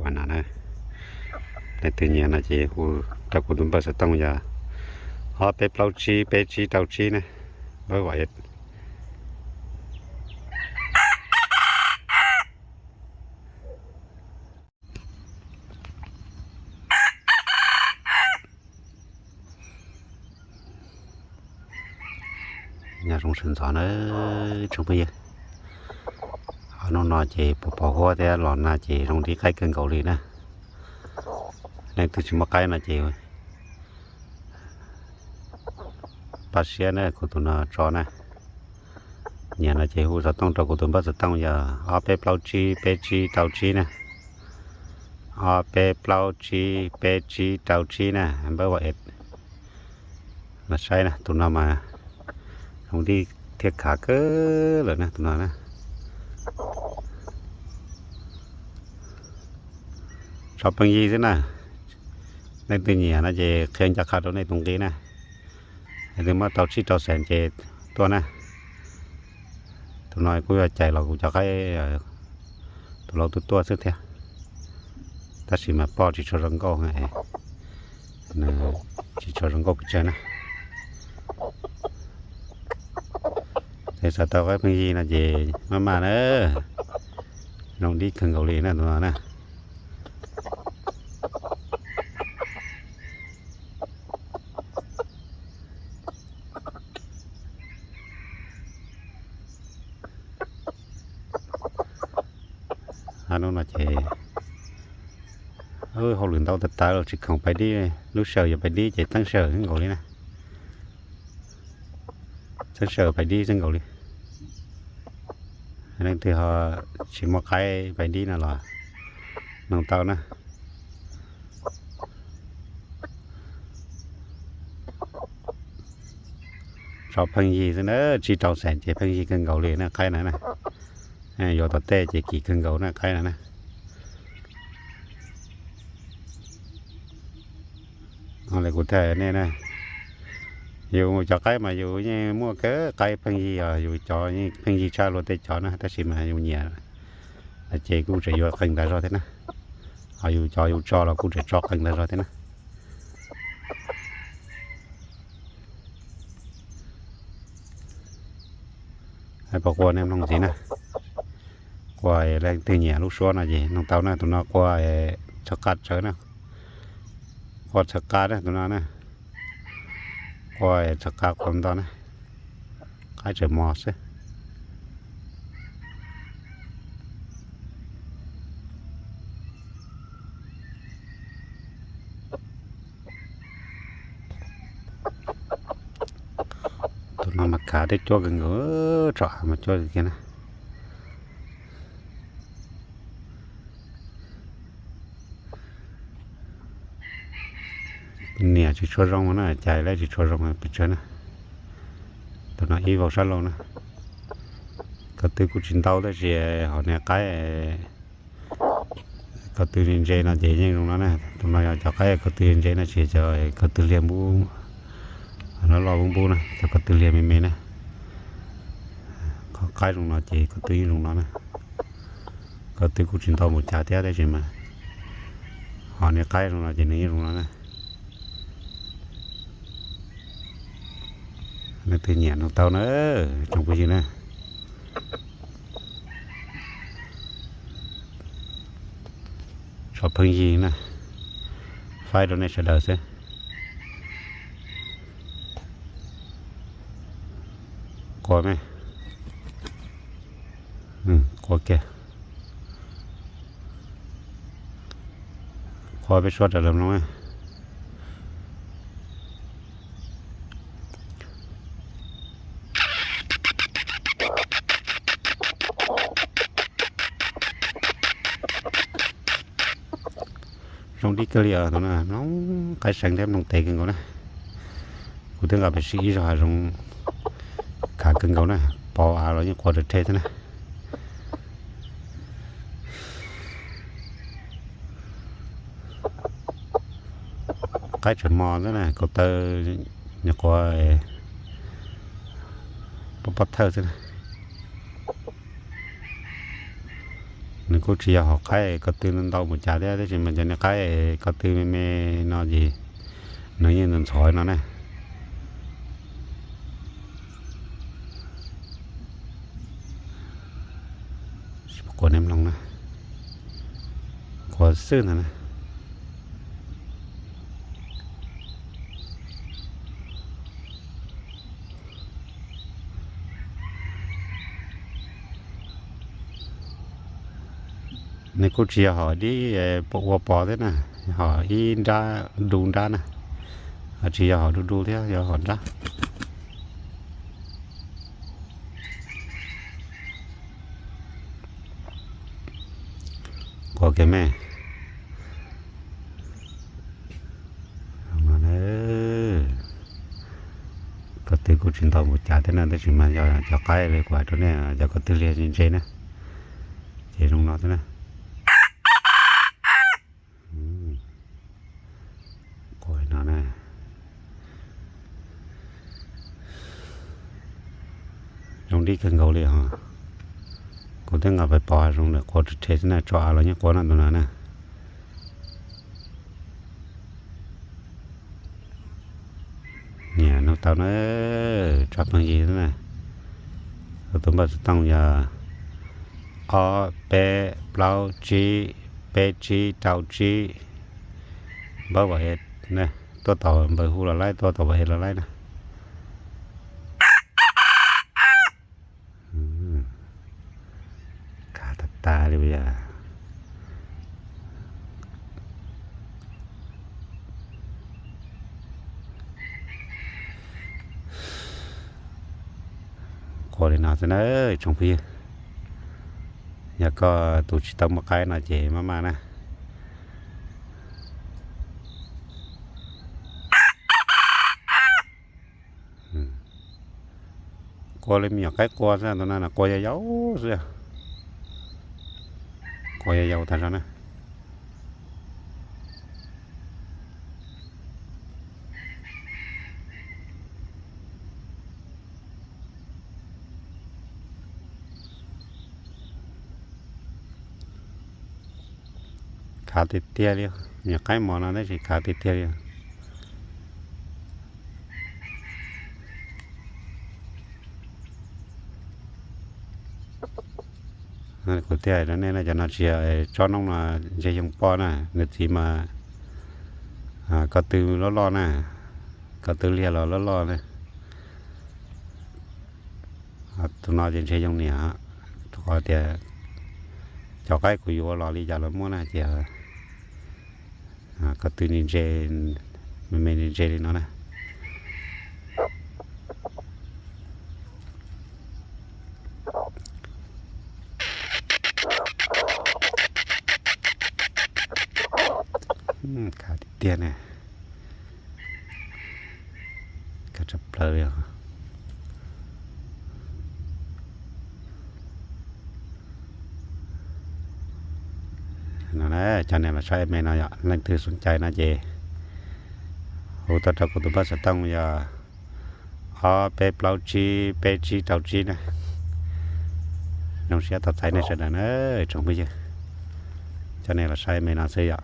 Mas no na, leej twg nyiam no ces hu rau kuv tus npawb xov tooj yog ob peb plaub tsib peb tsib rau tsib na, npawb Vam Ej. Nyob zoo sawv ntxov na tsoom phooj ywg. Hnub no ces pos pos huab thiab los nag ces zoo li qaib kawg nkaus li na. Leej twg tsis muaj qaib no ces pab siab na, kuv tus no tso na. Nyiam no ces hu xov tooj rau kuv tus npawb xov tooj yog ob peb plaub tsib peb tsib rau tsib na. Ob peb plaub tsib peb tsib rau tsib na, npawb Vam Ej. Los saib na, tus no mas zoo dib thiab khav kawg lawm na, tus no na. Tso pheej yig xwb na. Leej twg nyiam no ces qhia nco qab rau nej tus nqi na. Leej twg muab tau tsib rau xees ces tuaj na. Tus no kuj yog cais los kuv cov qaib, tus laus tuaj tuaj xwb thiab. Tab sis mas poj tsis tshua zoo nkauj, nws tsis tshua zoo nkauj pes tsawg na. Ces xav tau qaib pheej yig no ces maj maj na, zoo dib kawg nkaus li na tus no na. Hnub no ces hauj lwm ntau tag tag los tsis khoom pais dib, lub sij hawm yuav pais dib ces teeb sij hawm xwb nkaus li na. Teeb sij hawm pais dib xwb nkaus li. Leej twg ho tsis muaj qaib pais dib no los noog tau na. Tso pheej yig xwb na, tsib rau xees ces pheej yig kawg nkaus li na qaib na na. Yuav tom tej ces kim kawg nkaus na qaib na na. Li kuv thiaj nej na, yus cov qaib mas yus yeej muaj kawg qaib pheej yig os, yus cov yeej pheej yig tshaj luag tej cov na, tab sis mas yus nyiam ces kuj tseem yuav qee ntawd zog thiab na. Ho yus cov yus tso los kuj tseem tso qee ntawd zog thiab na. Puas qua nej mloog ntxiv na. Qua leej twg nyiam lub suab no ces noog tau na, tus no qua txhawv qa tsawv na. Qua txhawv qa na tus no na. Qua txhawv qa qua nto na. Qaib tseem mos xwb. Tus no mas khav thiab cuab kawg nkaus, tso av mas cuab kiag na. Niam tsis tshua zoo na, cais lawm tsis tshua zoo pes tsawg na. Tus no ib vau sab laug na. Ko tw kuj tsis ntau tab sis ho niag qaib ko tw ntse no ces yeej zoo no na. Tus no yog cov qaib ko tw ntse na, tsis yog cov ko tw liag npub, loj loj npub npub na, cov ko tw liag me me na. Qaib zoo no ces ko tw yeej zoo no na. Ko tw kuj tsis ntau npaum cas thiab tab sis mas ho niag qaib zoo no ces nws yeej zoo no na. Leej twg nyiam noog tau na, tsoom phooj ywg na. Tso pheej yig na, faib rau nej sawv daws xwb. Qua me, qua kiag, qua peb suab raws lawv mloog. Zoo dib kawg li os tus no, mloog qaib seev thiab mloog tes kawg nkaus na. Kuv twb nqa pem sim ib zaug hav zoov khav kawg nkaus na, pov av los yeej qua rau rhe thiab na. Qaib tseem mos xwb na, kaum taw nyuam qhuav pob pob thawj xwb na. Nws kuj tsis yog hom qaib ko tw ntau mus cas thiab, tab sis mas cov niag qaib ko tw me me no ces nws yeej ntxhov ntxhov no na. Quav neb mloog na, quav xwb ntag na. Nws kuj tsis yog hom dib ua pos thiab na, hom ib nrab du nrab na, tsis yog hom du du thiab, yog hom nrab. Quav kiag me. Ko tw kuj tsis ntau mus cas thiab na, tab sis mas yog cov qaib li kuv hais rau nej, cov ko tw liag ntse ntse na, ces zoo no thiab na. Quav no na. Zoo dib kawg nkaus li os. Kuv twb nqa pais pov zoo lawm, quav rhe rhe xwb na, tso av los yeej quav no tus no na. Niam nug tau na, tsoom phooj ywg na, tus npawb xov tooj yog ob peb plaub tsib peb tsib rau tsib, npawb Vam Es na, tuaj tom npawb hu los laib, tuaj tom Vam Es los laib na. Khav tag tag li yog. Quav li no xwb na tsoom phooj ywg. Yog koj tus tsis tau muaj qaib no ces maj maj na. Quav li me nyuam qaib qua xwb, tus no na quav yau yau xwb. Quav yau yau tag zog na. Khav tiag tiag li, me nyuam qaib mos no tab sis khav tiag tiag li. Kuv thiaj hais rau nej na, cov no tsis yog tsob noob no, ntseg yoog poj na, nws txiv mas ko tw loj loj na, ko tw liag los loj loj na. Tus no ces ntseg yoog niam, rau qhov tias cov qaib kuv yuav los li cas los muaj na, ces ko tw ntse, me me ntse li no na. Khav tiag tiag na. Khav tshaj plaws li os. No na, cov niag los saib me no yom, leej twg xom cai no ces hu tuaj rau kuv tus npawb xov tooj yog ob peb plaub tsib peb tsib rau tsib na. Zoo siab tos txais nej sawv daws na tsoom phooj ywg. Cov niag los saib me no xwb yom.